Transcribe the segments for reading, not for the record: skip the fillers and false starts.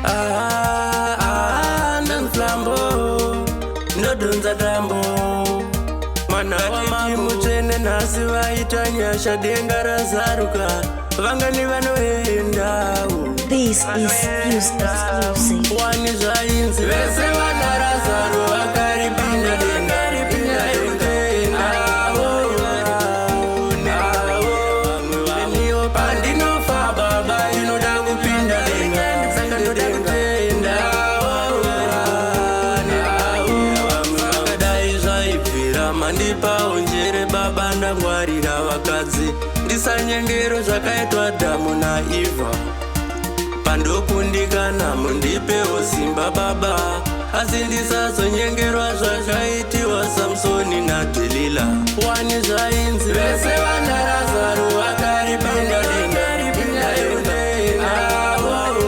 Ah, ah, ndonzi ndodhonza tambo, mwana wamambo mutsvene. Nhasi vaita nyasha, denga razaruka, vangani vanoendawo? This is Fuse Exclusive. Wani zvainzi vese vana Razaro vakaripinda denga. Avo, avo, pandinofa baba, inoda kupinda denga, saka ndoda kutenda. Saka dai zvaibvira mandipawo njere baba, ndangwarira vakadzi, ndisanyengero zvakaitwa Adhamu naEvha. Pandokundikana mundipewo simba baba, asi ndisazonyengerwa zvakaitiwa Samsoni naDhelila. Wani zvainzi vese vana Razaro vakaripinda denga. Avo, avo,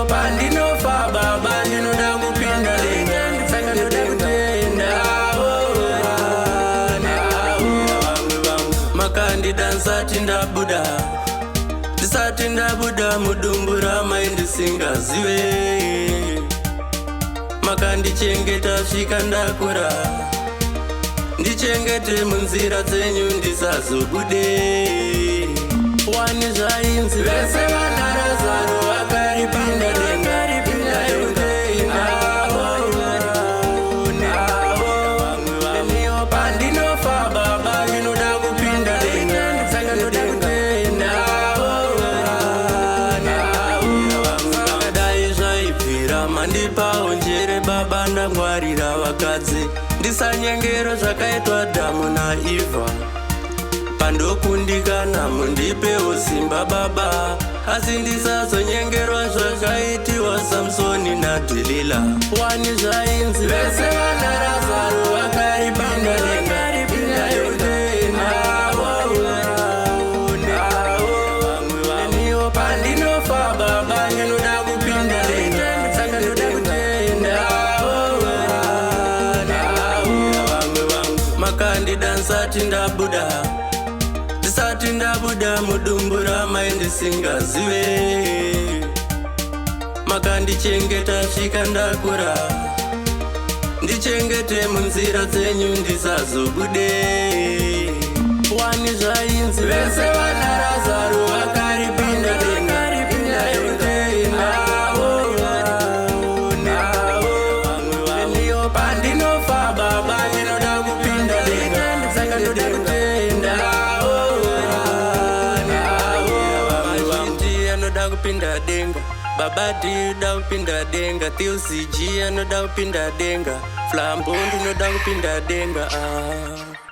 pandinofa baba, ndinoda kupinda denga, saka ndoda kutenda. Makandida ndisati ndabuda, ndisati ndabuda mudumbu ramai ndisingazive. Makandichengeta svika ndakura, ndichengete munzira dzenyu, ndisazobude. Wani zvainzi vese vana Razaro vakaripinda denga. Avo, avo, pandinofa baba, ndinoda kupinda denga, saka ndoda kutenda. Saka dai zvaibvira mandipawo njere baba, ndangwarira vakadzi, ndisanyengero zvakaitwa Adhamu naEvha. Pandokundikana mundipewo simba baba, asi ndisazonyengerwa zvakaitiwa Samsoni naDhelila. Wani zvainzi vese vana Razaro vakaripinda denga. Avo, avo, pandinofa baba, ndinoda kupinda denga, saka ndoda kutenda. Makandida ndisati ndabuda, ndisati ndabuda mudumbu ramai ndisingazive. Makandichengeta svika ndakura, ndichengete munzira dzenyu, ndisazobude. Wani zvainzi vese vana Razaro vakaripinda denga. Avo, avo, pandinofa baba, ndinoda kupinda denga, saka ndoda kutenda. Mazhinji anoda kupinda denga. Baba ndinoda kupinda denga, TLCG anoda kupinda denga, Flambo ndinoda kupinda denga, ah.